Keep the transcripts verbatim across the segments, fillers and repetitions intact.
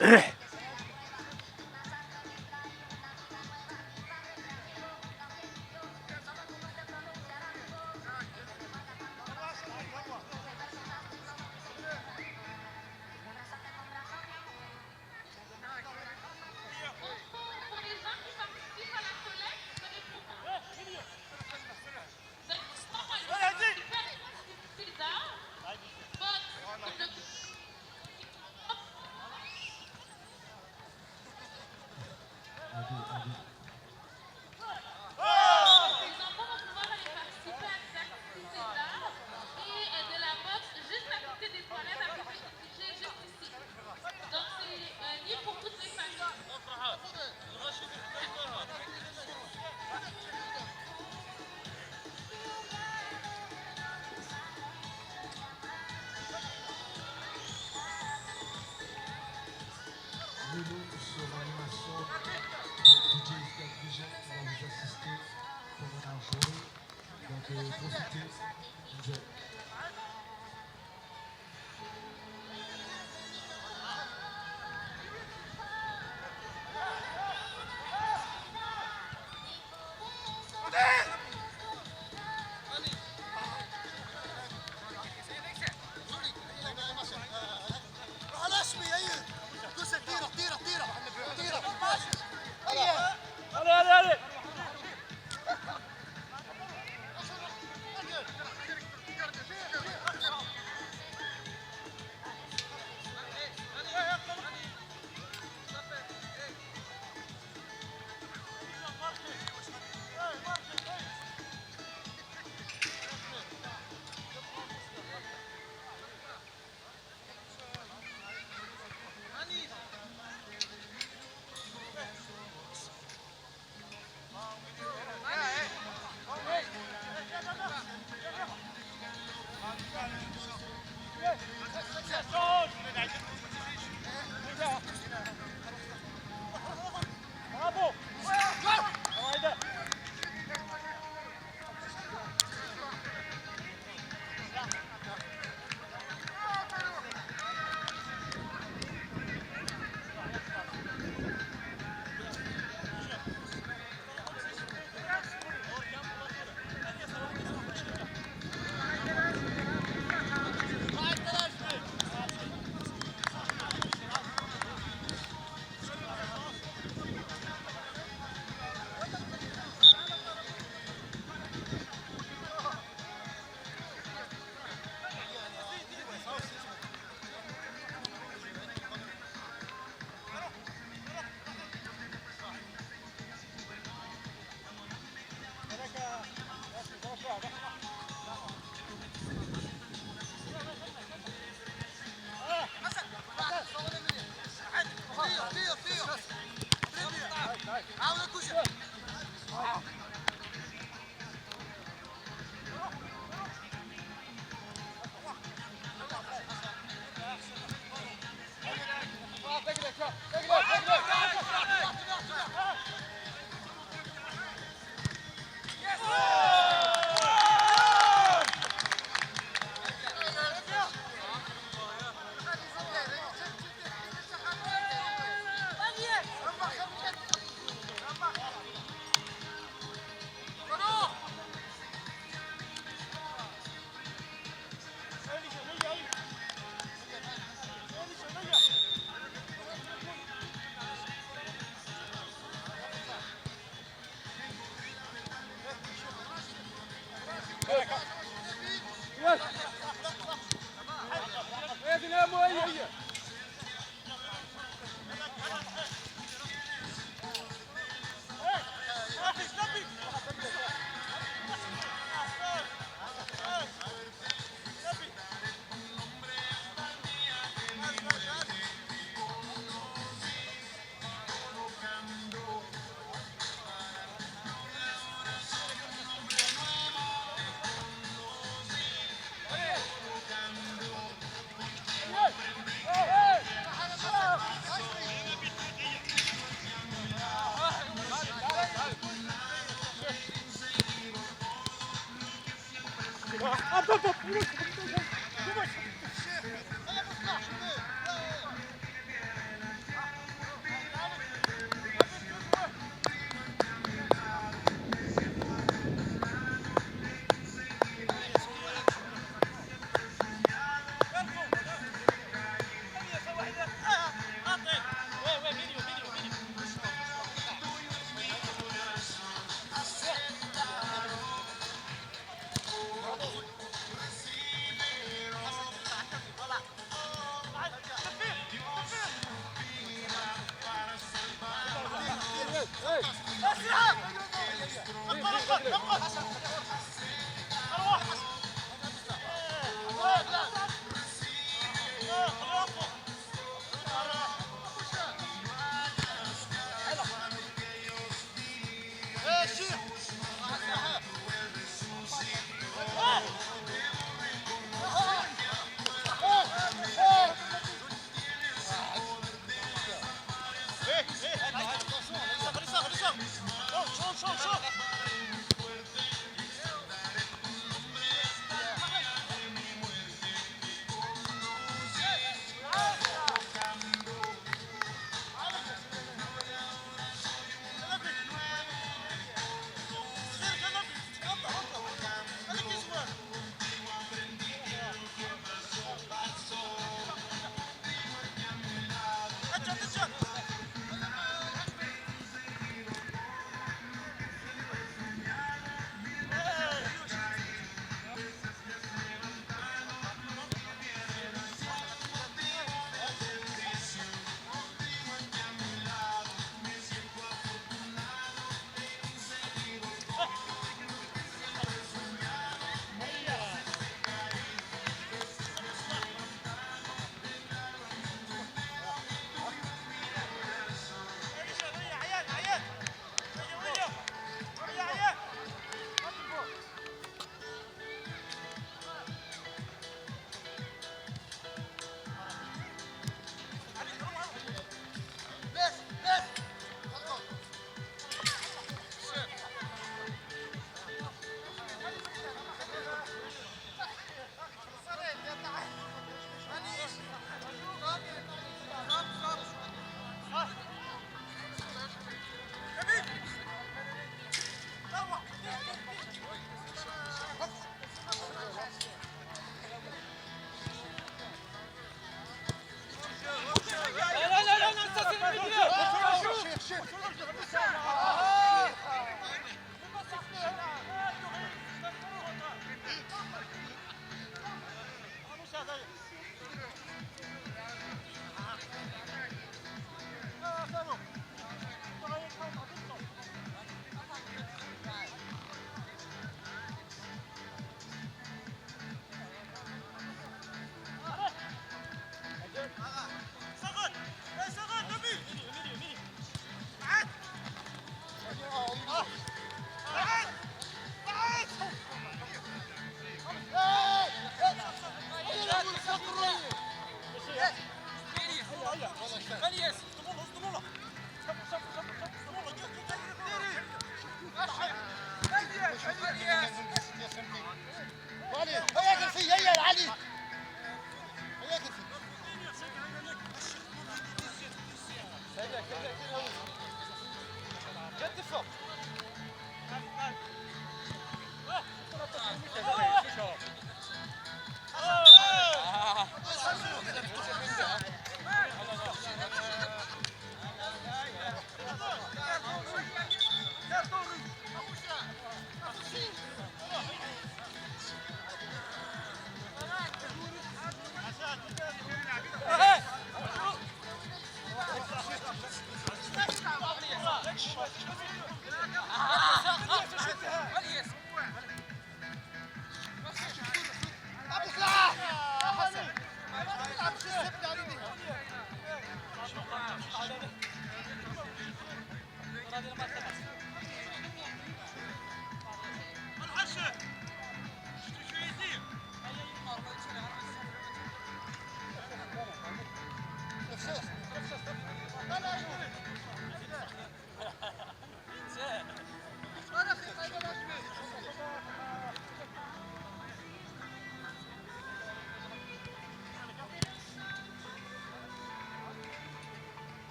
Les enfants vont pouvoir aller participer à des activités d'art et euh, de la boxe juste à côté des toilettes, à côté du budget, juste ici. Donc c'est euh, libre pour toutes les familles. Lolo sur l'animation de D J Escadrille qui va vous assister pendant la journée. Donc euh, profitez, enjoy.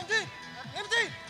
Imdi! Imdi!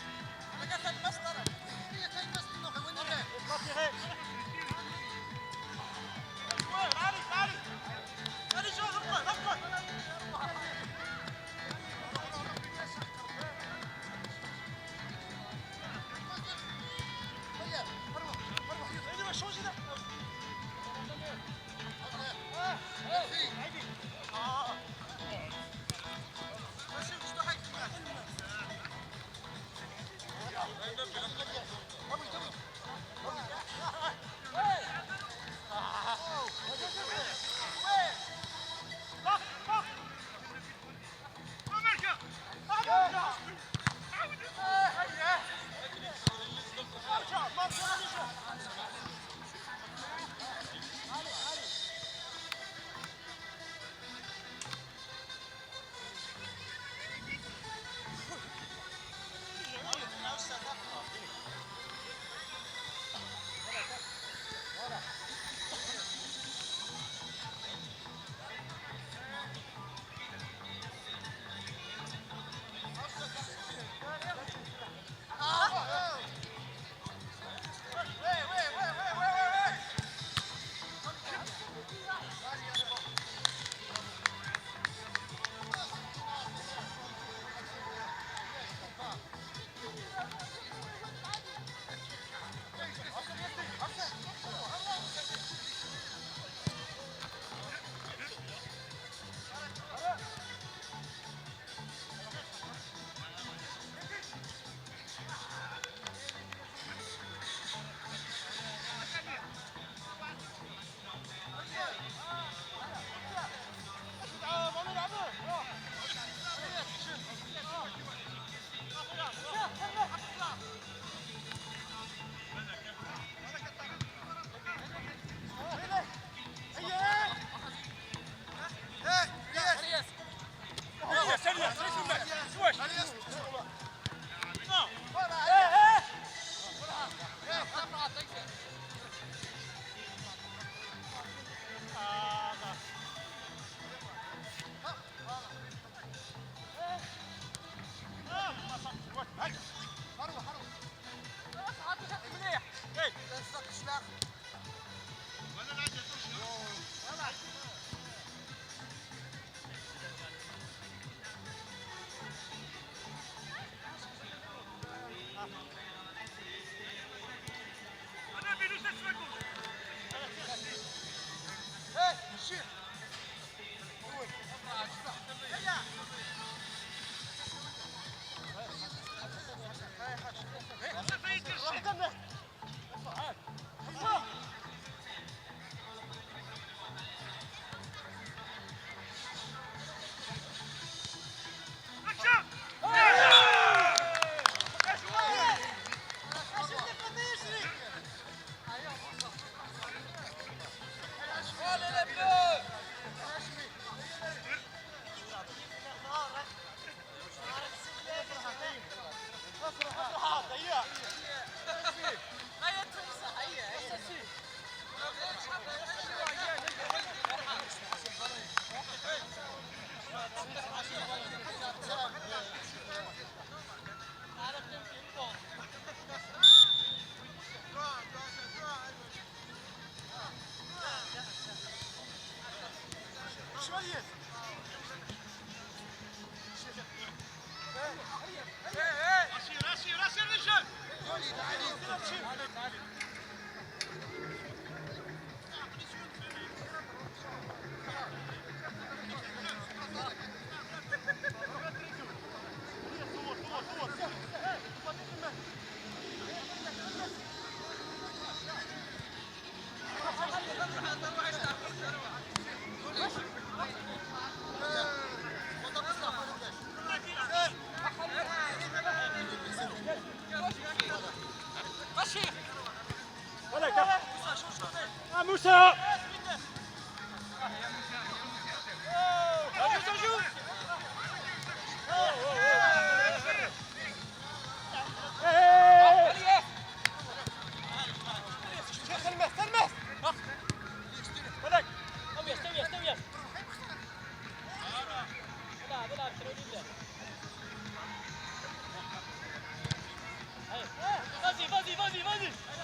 Vas-y, vas-y, vas-y, vas-y.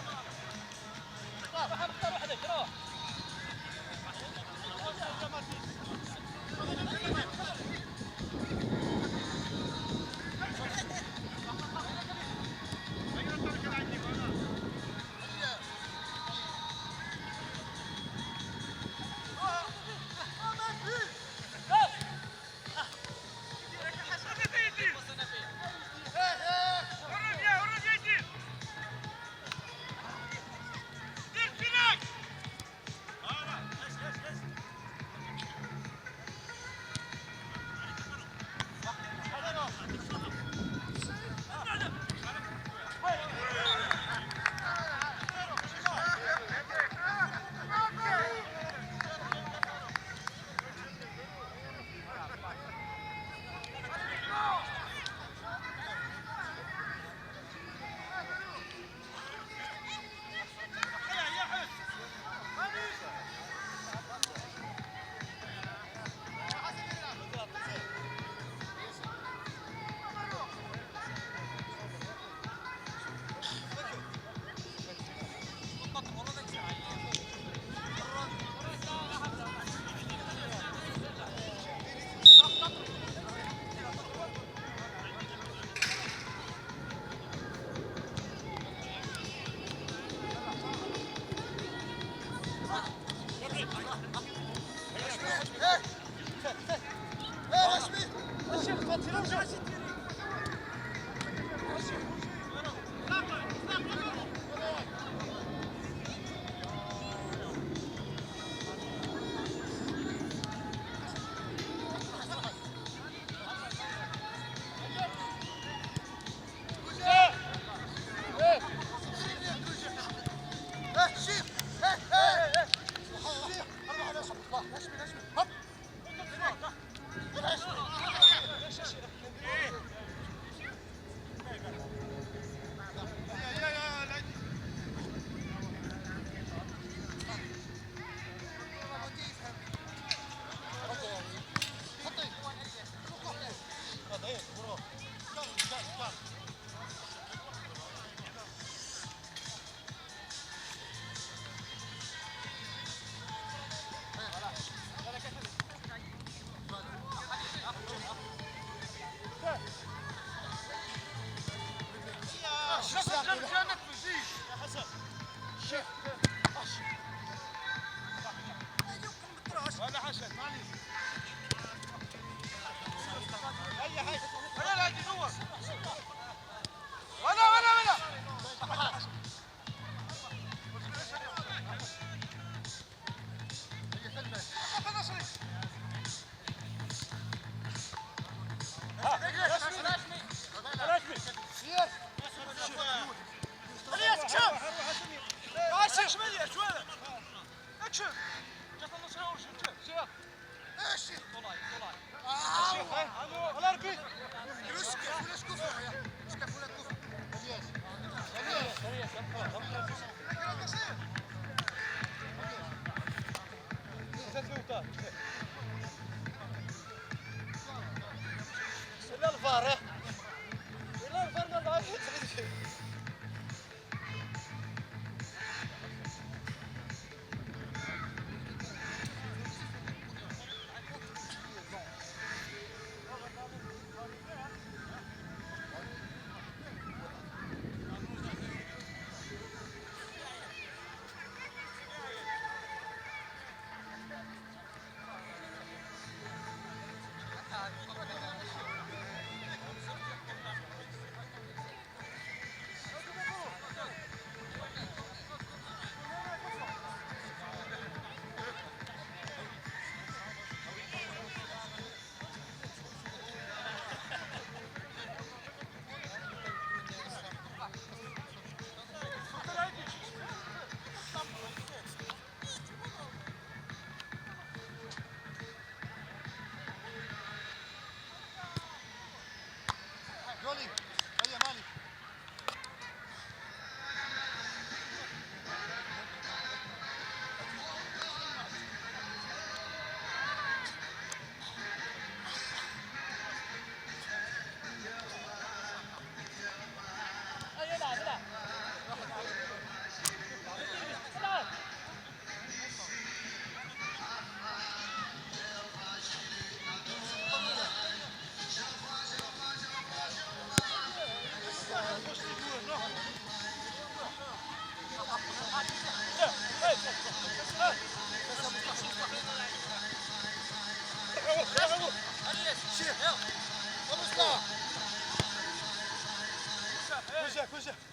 Roh, roh, roh.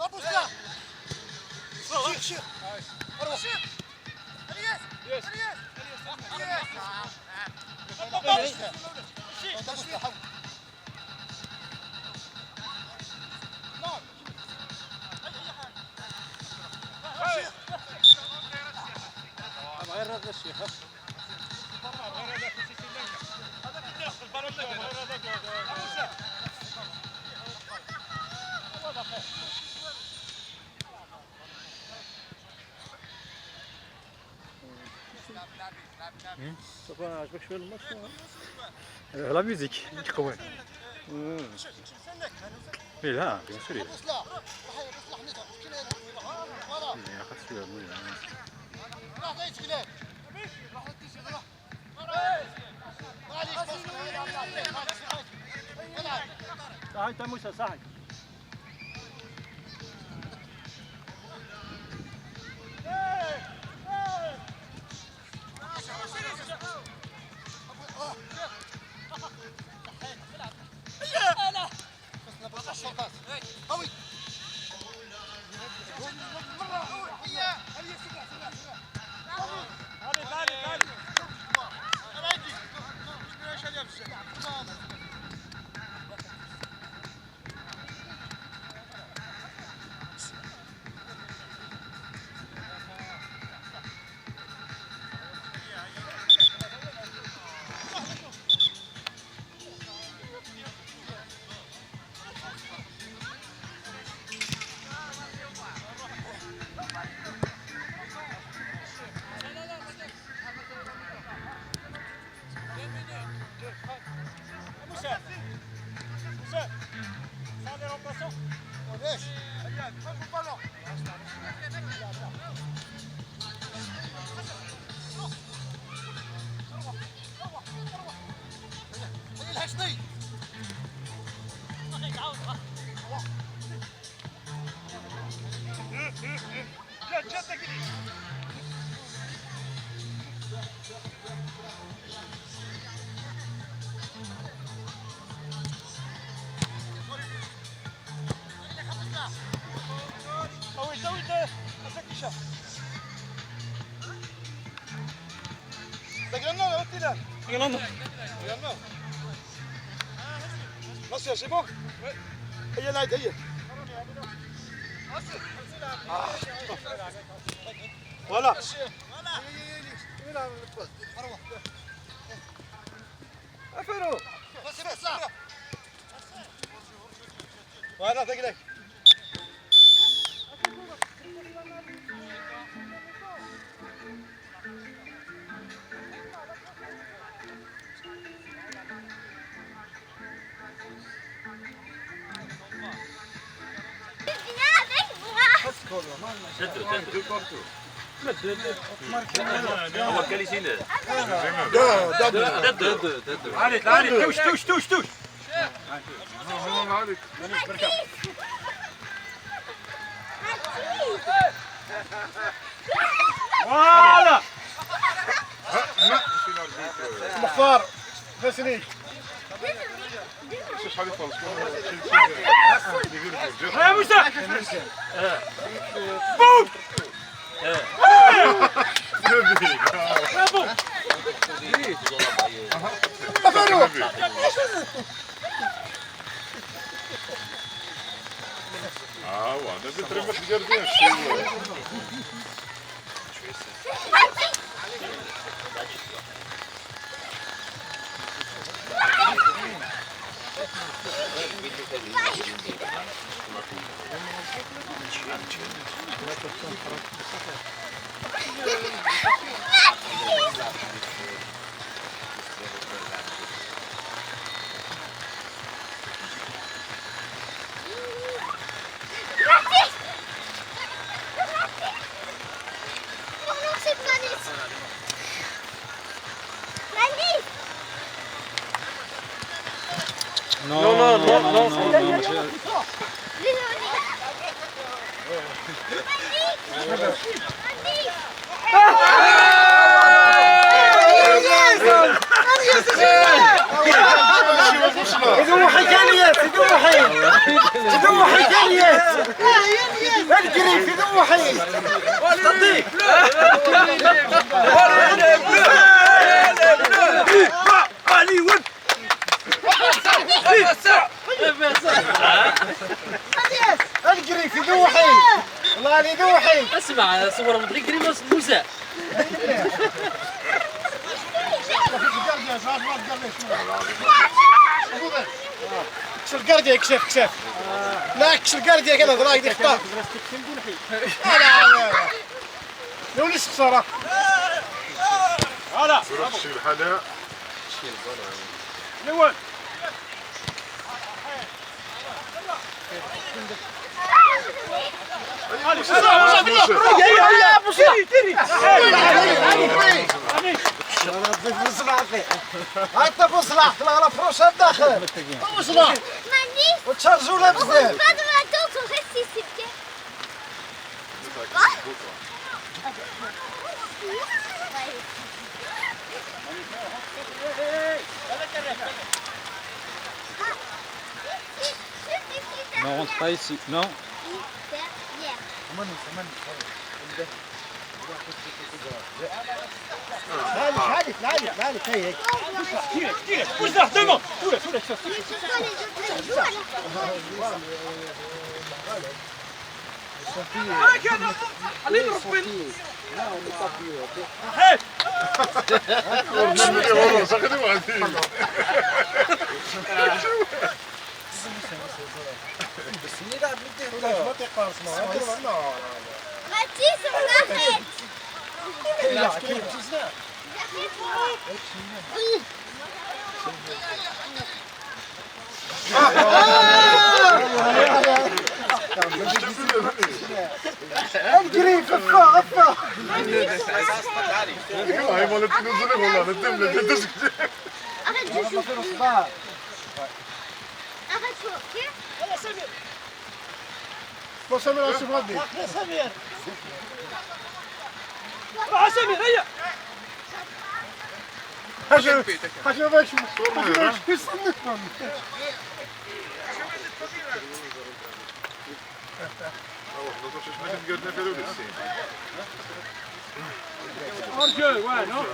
ابو سلام. شيخ، شيخ. اروح. شيخ. الياس. الياس. الياس. الياس. غير هذا الشيخ. صافا، عجبك شوية الماتش؟ لا ميوزيك، يقوي. إيه، لا، بيان سور. إيه، خاص شوية المهم. صح، أنت موسى، صح. Là, c'est bon ? هي العيد، هي. آه. Voilà. افرو. Voilà, ذاك لك. هو كان يجينا. Allez, allez, touche, touche, touche, touche. Voilà. مختار، فاسني. شوف شحال يفرق. يا موسى. بوم. برافو. اه، وانا بتربح جاردين شو. Non, non, non, non, non, non, non, non, non, non, non. يدوحي كان ياس، يدوحي. دوحي كان ياس. الكريف دوحي. الكريف دوحي. والله لي دوحي. اسمع، صور مدري كريم موسى. كشف الكارديا، كشف، كشف. لا، كشف الكارديا كان هضره يدير خطا. لا، لا، لا. يا ولي السخسارة. هذا. شي الحالة. الاول. هاي بوصلة. هاي بوصلة. لا، لا، بروشة داخل. بوصلة. وتشارجونا بزاف. Non, rentre pas ici. Non. الكريف، افا، افا. Arrête, je joue plus. Arrête, je joue plus. Bon, Samir, on se voit bien. روح سمير، هيا. حاجة، حاجة باش، حاجة باش يصنفهم. ارجو، واه، نو.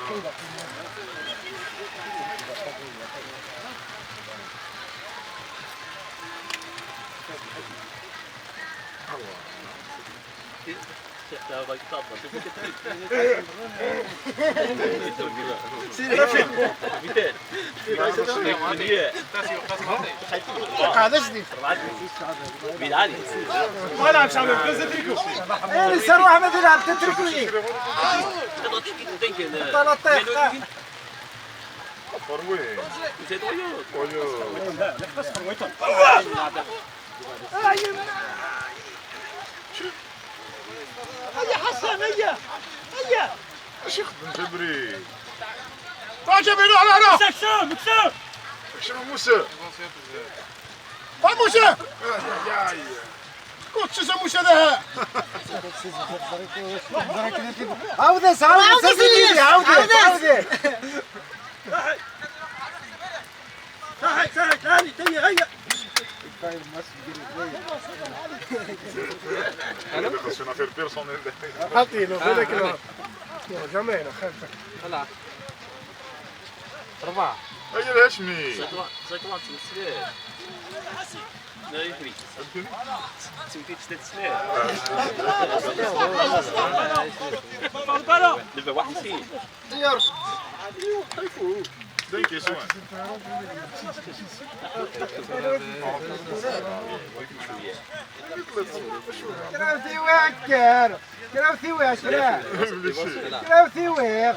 ايه، لسه روح ما تلعب، تتركني. طلع طيح، طيح. هيا حسان، هيا، هيا. اش يخدم جبريل؟ طلع جبريل، روح، روح، روح. اكشن، اكشن. اكشن موسى. طلع موسى. يا، يا. كنت شو موسى ذا؟ عاودي، عاودي، عاودي، عاودي. صحيح، صحيح، ثاني، ثاني، هيا. C'est une affaire personnelle. عطيله، خليك له. جميل، خير. خلاص. أربعة. هيا الهاشمي. C'est toi, c'est toi, tu me suis. لا، يدري. Tu me fais te تسليم. Voilà. دابا واحد وعشرين. كراوتي واكر، كراوتي واكر، كراوتي ويغ.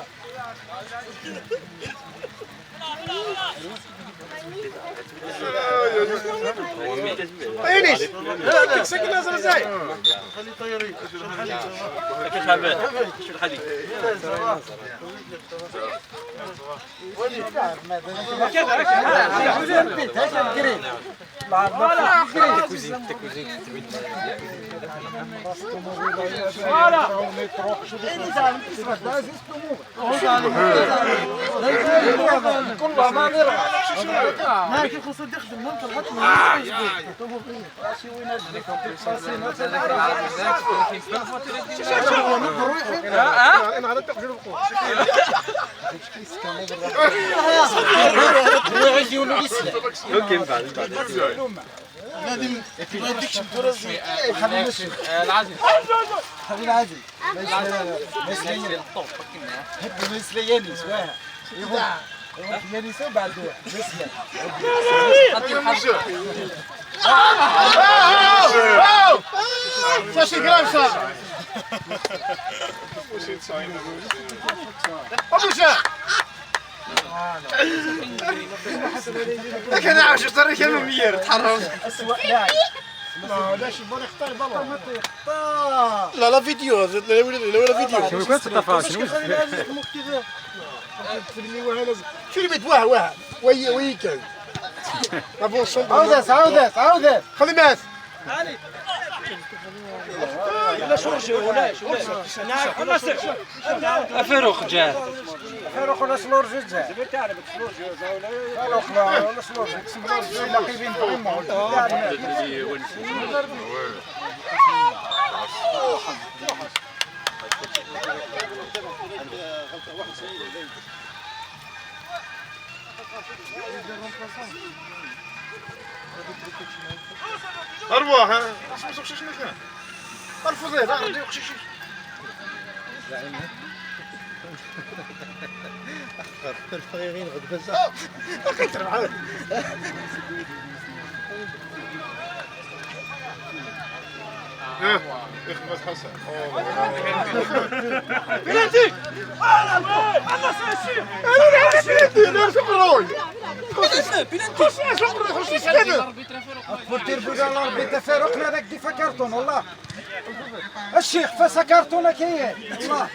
عينيش. سكن ناصر زايد. خلي طيري. شو الحديث؟ شو الحديث؟ Voilà. Voilà. كل ما نرى. ما كي خصو يخدم، ممكن حتى ما يخدمش. Ça, c'est grave, ça. أبو شا. لكن أنا عاوز أشتري كلمة مية، تحرم. لا، لا، شي بون يختار بابا. لا، لا، فيديو، لا، لا، لا، لا، فيديو. شنو كنت تطفى؟ شنو؟ شنو بيت واه، واه. وي، وي، كان. عودت، عودت، عودت. خلي الناس. فاروق جا. فاروق ولا شلورجي جا. فاروق لا، ولا شلورجي. كسب لورجي، لا قيبين فريمون. أرواح، ها؟ اسمه سوق شنو كان؟ أرفض، لا، غادي يوقع شي شيء. الفريقين غد بزاف. أخي، تربح. إيه، إخوة حسن. بلنتي! بلنتي! لا، شكرا. خش، شكرا، خش، شكرا. تفرقنا هذاك ديفا كارتون، والله. الشيخ فاسا كارتون كاين، والله.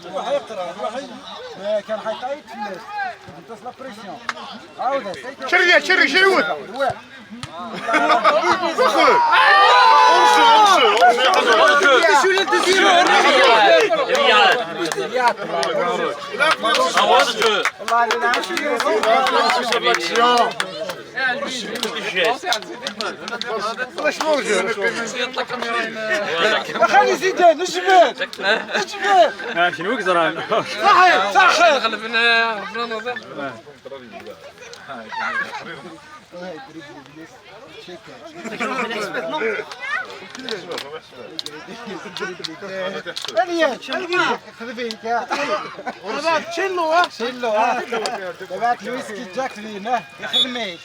روح يقرا، روح ي-، آه، كان حيتعيط في الناس. كنت تصل بريسيون. عاودها، سير. شري، شري، شري ود. شو اللي تديروا؟ والله أنا عايش في خلي زيدان، اجبد! اجبد! آه، شنو كزران؟ صحيح، صحيح. غلبنا، غلبنا نوض. الياس، الياس، خذ فيك، ها. شيلو، ها. شيلو، ها. تبعت الويسكي جاك لينا، يخدميش.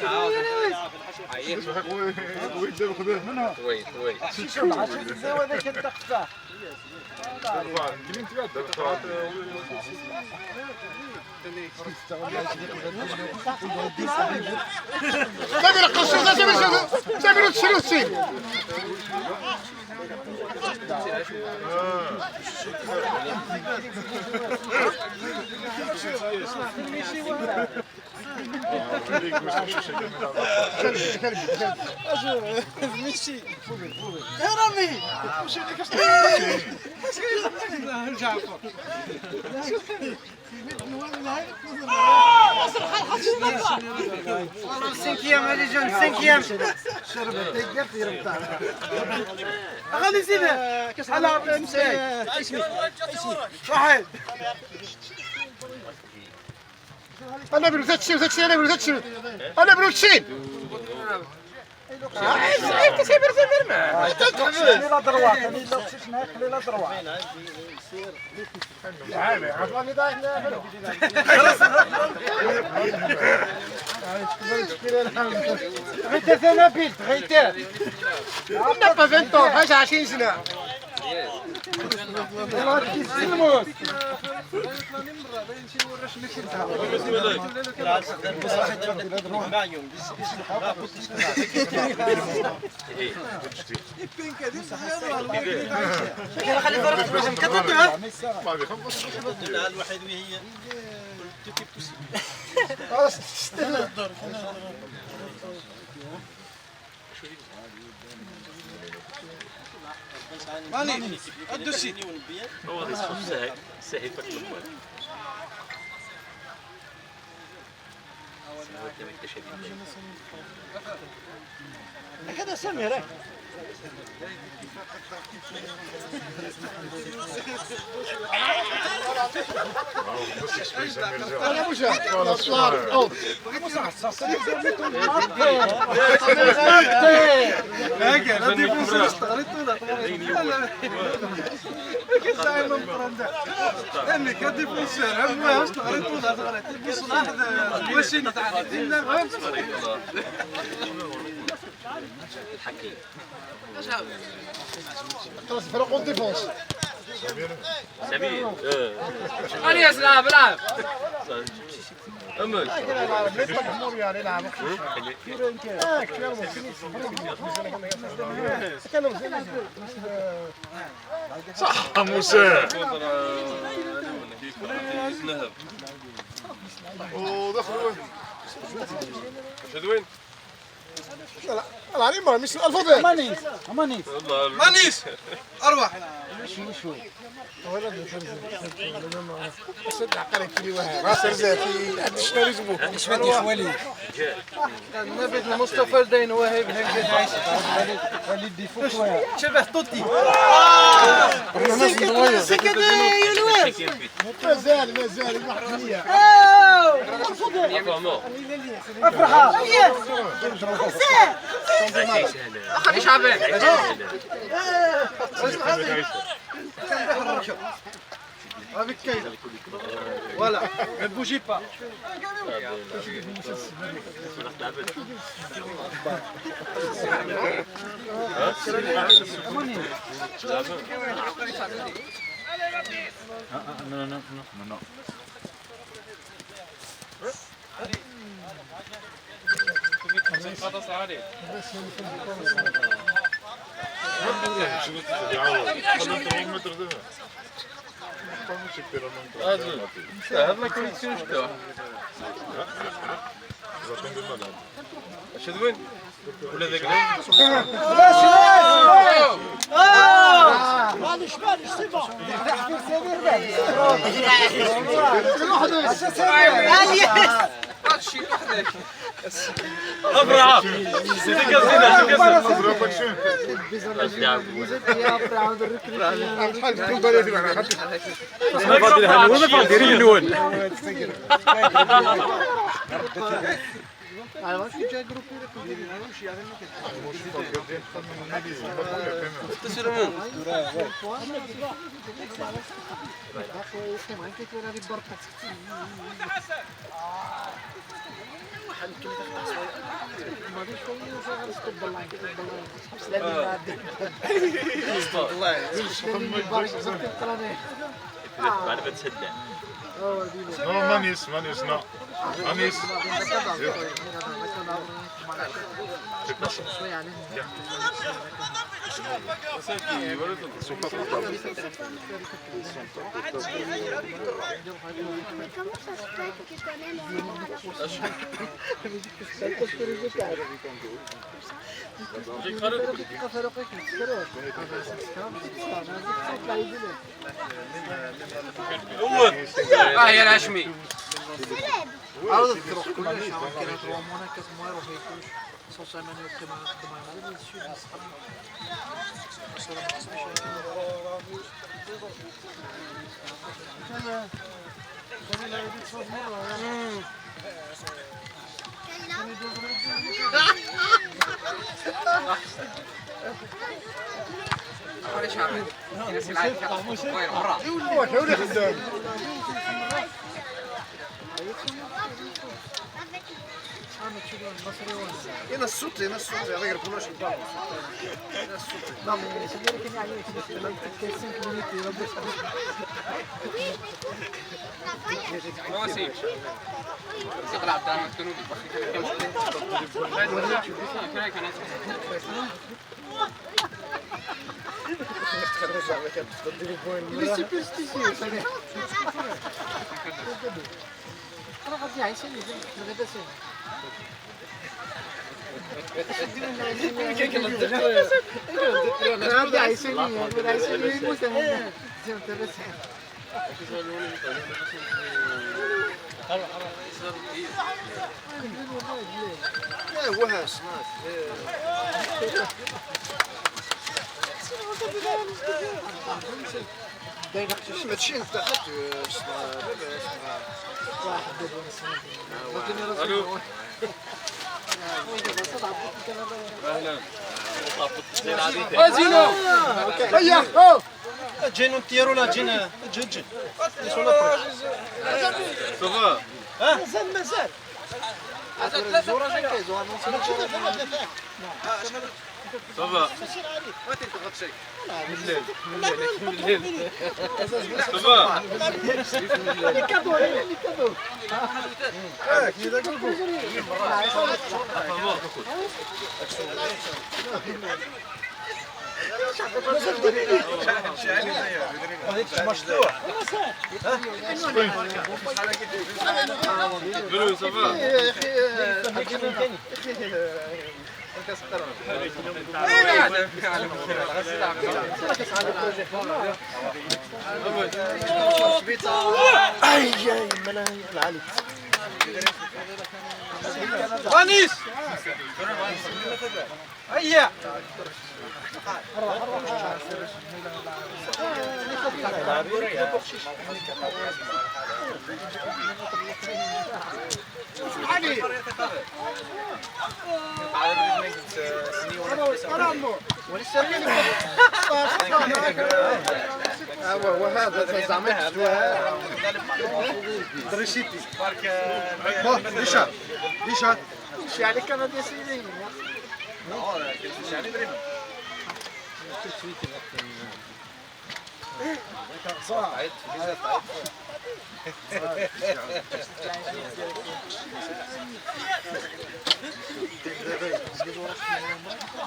وي، وي، وي. شوف، عشان الزواج هذاك الدقة. سمير، قص، سمير، سمير، تشري السيف. ماشي. يا رامي. Cinquième, allez jeune, cinquième. غادي يزيد. على صحيح. انا بنت هادشي وهادشي، انا بنت هادشي. انا بنت شين. خلي لا دروات، خلي لا دروات. غيتات انا بيلت، غيتات. لا، با فين طون، حاجه عشرين سنه. الوحيد وهي ماني الدوسي. هو هذا الصوت ساهي، ساهي فك الموبايل. هكذا سمير، إيه. هاكا، لا ديفونسور استغريت ولا؟ كان زعما مقرن ده. أمي كان ديفونسور، أما استغريت ولا استغريت. بص، واحد، واش نتعلم؟ خلاص، فرق اون ديفونس. سمير، آه. الياس، لعب، لعب. أمل. صح، موسى. ودخل وين؟ شدوين؟ لا، لا، لا، ما مش الفضل. مانيس، مانيس. مانيس. أروح. شوي، شوي. شد عقلك كي واحد. ما صار زي في عند الشهر يجيبوه. مش فاتي خوالي. النبي مصطفى الدين واهب هكذا. وليد ديفوك واهب. شبه طوطي. الناس متغير. سكت يا لويس. مازال، مازال، واحد مية. أوه. افرحة. خمسة. خلي شعبان. Avec Kyle. Voilà, ne bougez pas. Non, non, non, non, non. هذا ما كنت شفته. اش هذا وين؟ ولا ذاك؟ معليش، معليش، سي بون. ابرا. سيدي كازينا، سيدي كازينا. Non, Manis, Manis, non. Manis. Comment ça se fait que tu connais mon nom alors ? اه يا العشمي. عاود تروح كلش، عاود كاين تروح هناك، كتموير وفيه كلش. Yena ṣṣut, yena ṣṣut, yena ɣer kulac n babu. Yena ṣṣut. Non, mais c'est vrai qu'il y a eu, c'est même peut-être cinq minutes, il a bougé. Moi aussi. C'est grave, dans le Il est superstitieux, ça. راه غادي يعيش عليه، ما غاداش. راه غادي يعيش عليه، غادي يعيش عليه، يموت هنا. زين، انت بس. لا، هو هاش، ناس. ماشي انت خدت، آه، شنو، آه، شنو. الو. اهلا. وزينو. هيا، أوه. جينو نطيرو ولا جين، جين، جين. Ça va. ها؟ مازال، مازال. مازال ثلاثة دقايق. Ça va. ما تنتغطش. بالليل، بالليل، بالليل. Ça va. Les cadeaux, les cadeaux. آه، كي داك الكل. هذيك مشطوح. بلو، ça va. اي اي ملايين العالي. انيس. هيا. علي. هو هذا زعما دريشيتي. بون، ديشا، ديشا. شي عليك انا ديال سيدي.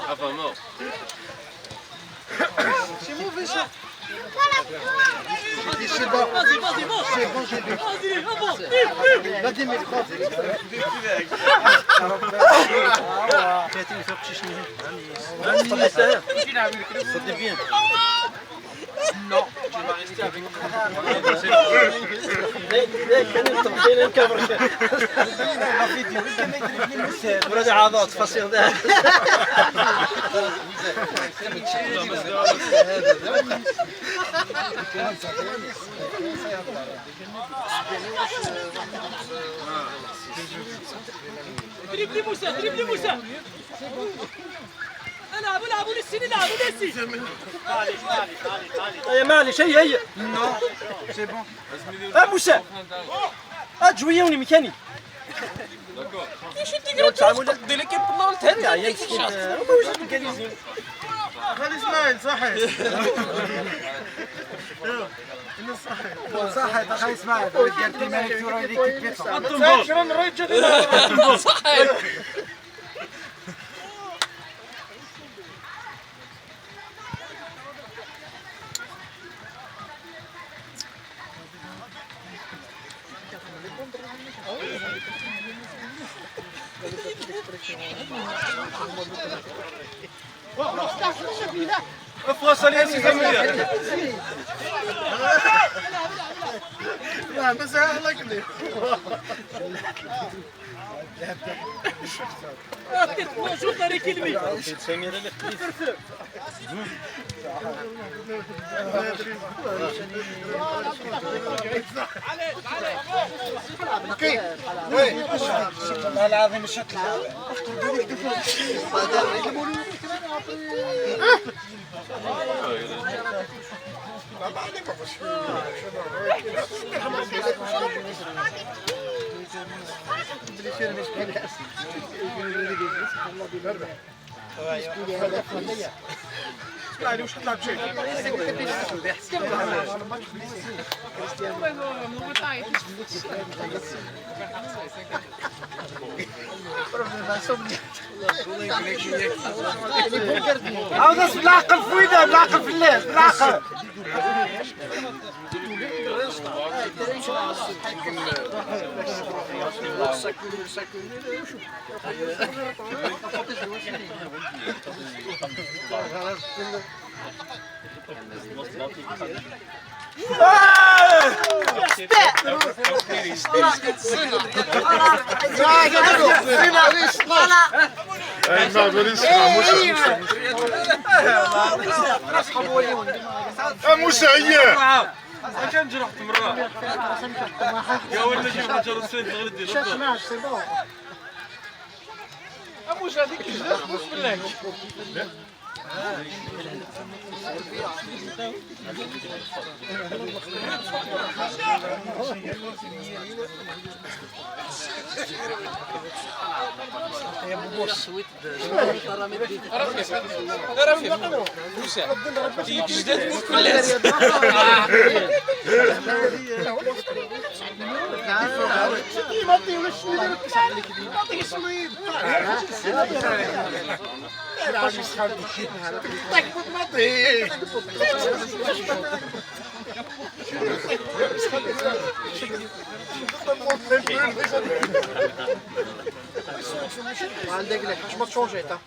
Ah, vraiment. C'est mauvais ça. J'ai dit, c'est bon. Vas-y, vas-y, vas-y. C'est bon, j'ai dit. Vas-y, avance. Vas-y, mais prends. C'était bien. Non, tu vas rester avec moi. ولاد عضات فصيل ده. دريبلي موسى، دريبلي موسى. العبوا، العبوا للسين، العبوا للسين. معليش، معليش، معليش، معليش. هيا، معليش، هيا، هيا. Non, c'est bon. اه، موسى. اه، جويه وني ميكاني. D'accord. كيفاش انت قلت ديليكيت بالله ولد هاد يا مسكين. هما واش مكانيزين. خالي اسماعيل، صحيح. صحيح، صحيح، خالي اسماعيل. قلت لك ما يكثروا هذيك البيتزا. صحيح. افرس عليها سي زميلة. لا، بس الله يخليك. شوف طريق الميت. والله العظيم مش هطلع. عاود بالعقل في وينه، بالعقل في الناس، بالعقل. يا موسى، هيا. كان جرحت مرة. يا ولد، جيب حاجة روسية تغلدي. شاش معاش، سي بون. أبو جا ديك الجدة تبوس بالله. يا بوبوس. راه فيه، راه فيه. موسى. ديك الجدة تبوس بالله. عندك لك، اش ما تشونجي، تا؟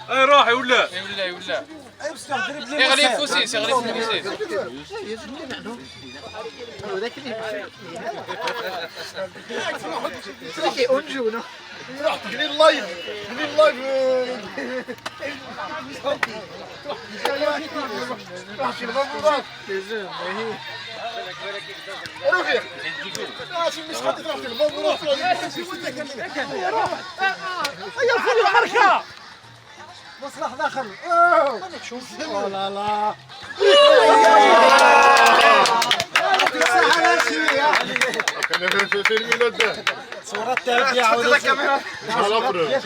اي، روحي ولا؟ اي ولا، اي ولا. اغلي فوسيس، اغلي فوسيس. هذاك اللي، هذاك اللي اونجونا. تروح تقلي اللايف، تقلي اللايف. تروح تقلي اللايف. رفيق. آه، شي مش حد يروح في الباب ويروح في الباب. هيا، الفل الحركة. بص، لحظة، خلي. أوه. أنا تشوف. أوه لا لا. يعطيك الصحة، لا شي. أنا في، في، في الميلاد ده. صورة تاعك يا عودة. على الأخرى.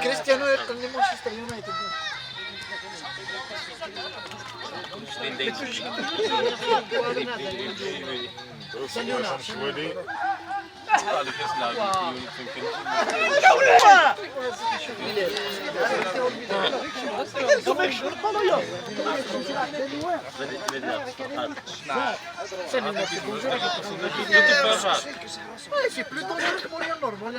كريستيانو يقلني مانشستر يونايتد. C'est plus dangereux que Mourinho normal.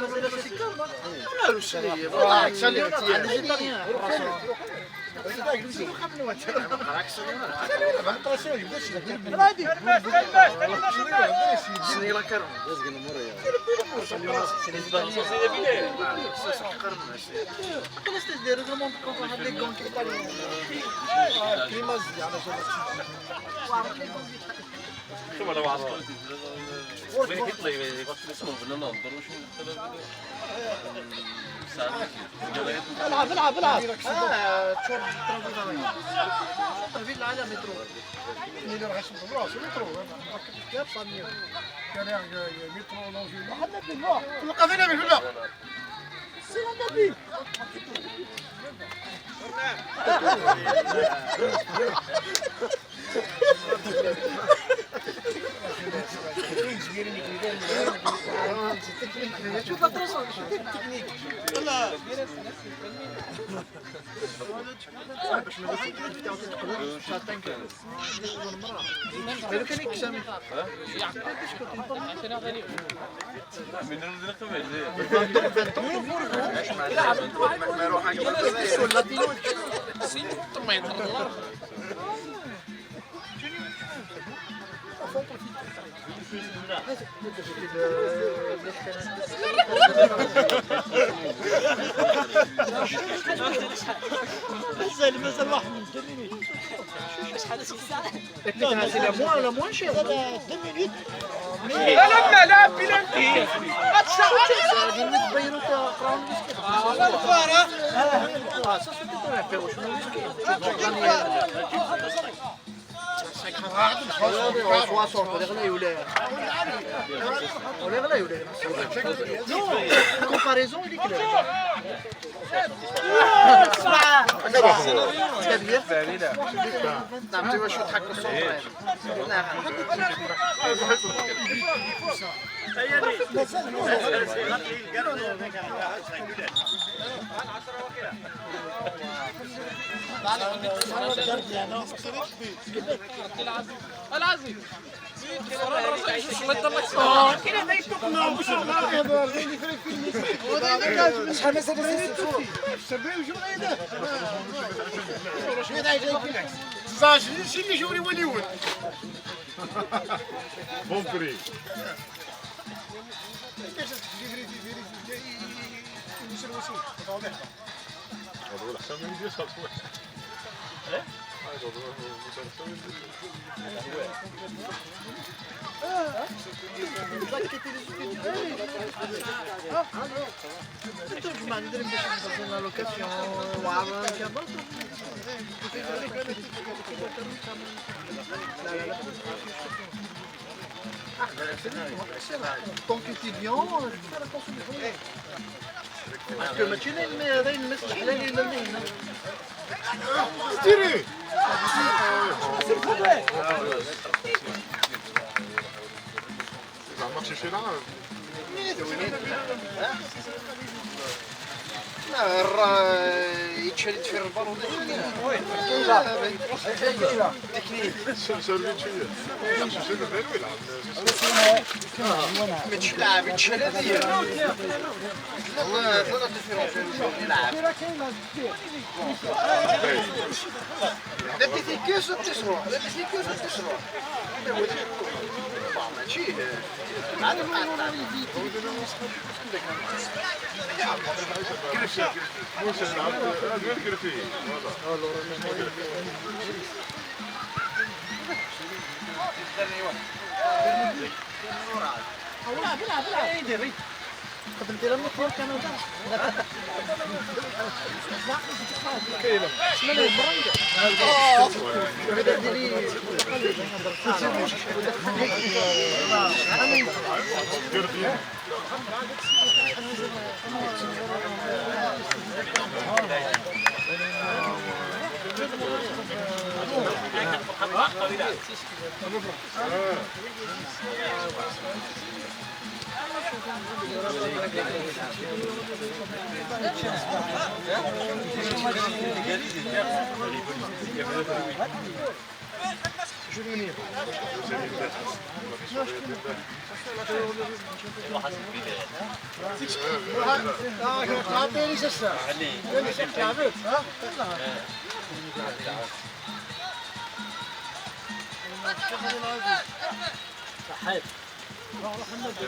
شوف، أنا ما عرفتش. وين كيطلع؟ ما يبغاش يسمع بنا نهضر. العب، العب، العب. آه، تشوف. شوف، في العالم مترو. اللي راح يسمع راسه مترو. يا بصميم. كان يا، يا، يا مترو، لونجي. محمد بن نوح. القضية من هنا. سي النبي. شوف الدروس، شوف التكنيك. والله. باش ما نقولش التكنيك تاعو تقول شاطين كانوا. لو كان يكسب. من الرزق ما يجي. مازال، مازال واحد من deux minutes. شحال هاديك الساعة؟ C'est la moins, la moins chère. Deux minutes. لا، لا، لا، بلانتي. غادي نبينو تا قراون مسكين. آه، لا، لا، لا. آه، ça, c'est tout à fait. Soixante, ولا غلا ولا؟ ولا غلا ولا؟ Non, la comparaison, il est clair. C'est bien. نعم، tu vois, je suis très concentré. العزيز. شحال مازال؟ Bon prix. هذا هو الحساب اللي يدير صافي. Tant qu'étudiant, je fais la consommation. Parce que ماشي لا يلمي هذا يلمس الحلال يلمي هنا. Stylé. زعما شي شي لا. لا، راه يتشرد في البر ولا شي. لا، لا. شربت شوية. شوف، شوف، غير ويلعب. ماشي لاعب، يتشرد هي. لا، لا، لا، لا، لا، لا. لا تيتيكيس وتسرع، لا تيتيكيس وتسرع. ماشي، عاد ما عاد. كرفي، كرفي. مش عارف، غير كرفي. والله. بلعب، بلعب، بلعب. قدمتي لها الميكرو كندا. كاينه. شنو هي المرنجة؟ صحيت.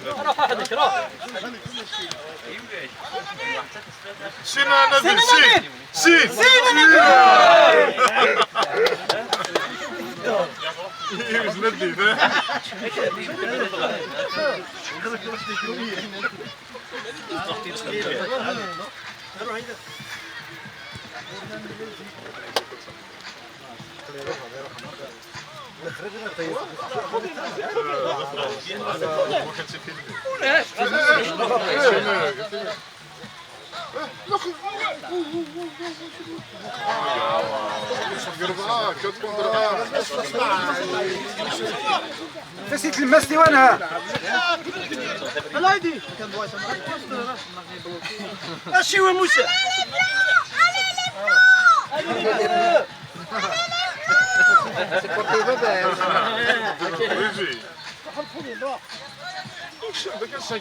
روح وحدك، روح. سينا نبي، سين، سين. سينا نبي. إيه، مش ندي، ها؟ نسيت الماس ديوانها. الايدي. اشي وموسى. Allez, allez, allez. Allez, allez, allez. Cinquante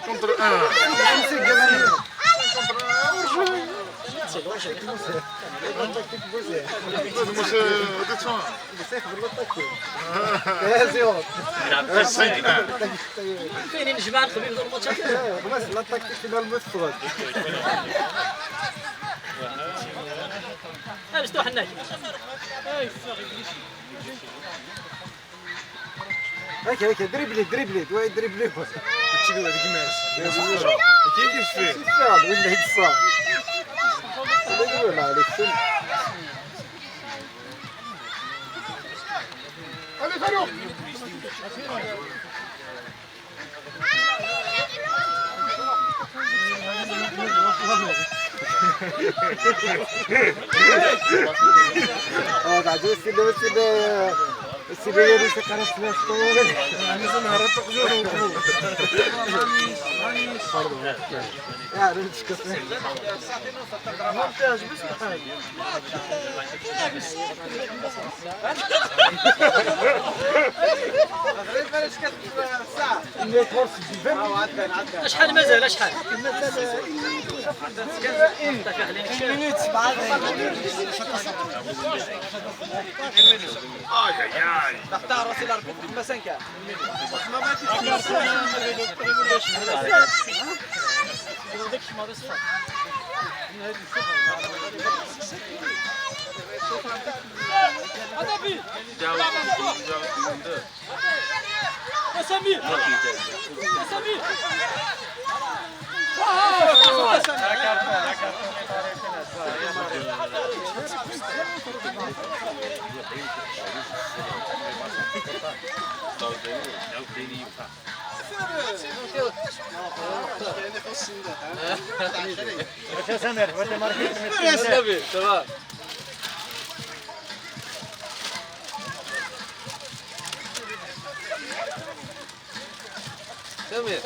contre un. Cinquante contre un. الموسى هذا شنو؟ الموسى يخبر له الطاكسي. يا زيور. كاينين جماعة الخبيب ديال الماتشات. خلاص، لا تاكتيك في الموسى. ها، مفتوح هناك. هكا، هكا، دريبلي، دريبلي، دوا دريبلي. هادشي اللي هو ديك الناس. كاين كيف فيه. شوف فيها، ولا هاد الصاح. هذا هو اللي عليك، شوف. Allez, Fallon. اه، بعد وسيلة، وسيلة، وسيلة يا ريس، كان السلاح طول. يعني، زين، هرب تقدر وقلوب. Pardon. يا ريت شكرا. ما فيهاش بس الحال. شحال مازال؟ شحال؟ اختار وسيلة ربي ما سانكا. هذا بيه. يا سمير! يا سمير! يا سمير، تمام. سمير.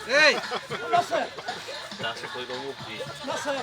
اي. نصر. نصر.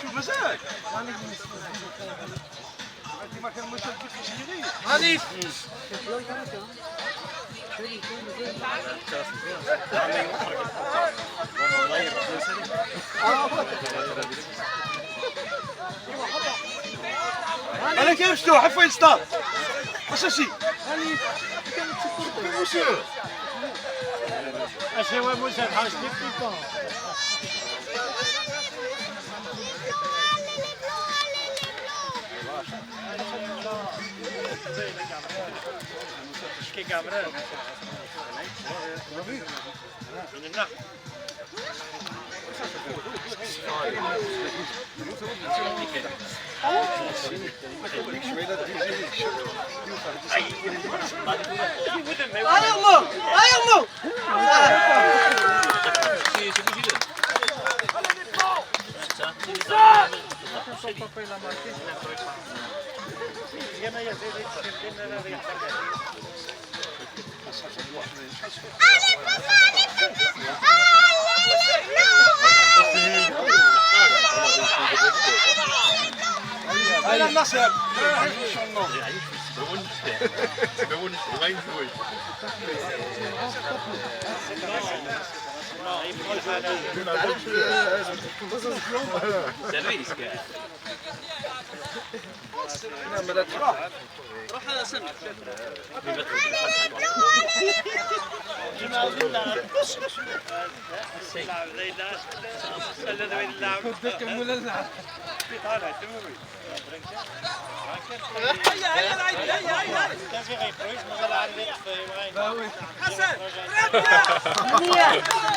شوف مازال. هاني. انا كاين مفتوح، عفوا يسطا. اش هادشي؟ اش هو موسى الحاج كيف كيف؟ كي كامران. من هنا. هاي الله، هاي الله. هلا النصر. Service كاع. روح يا سمير. حسن، تريبيا.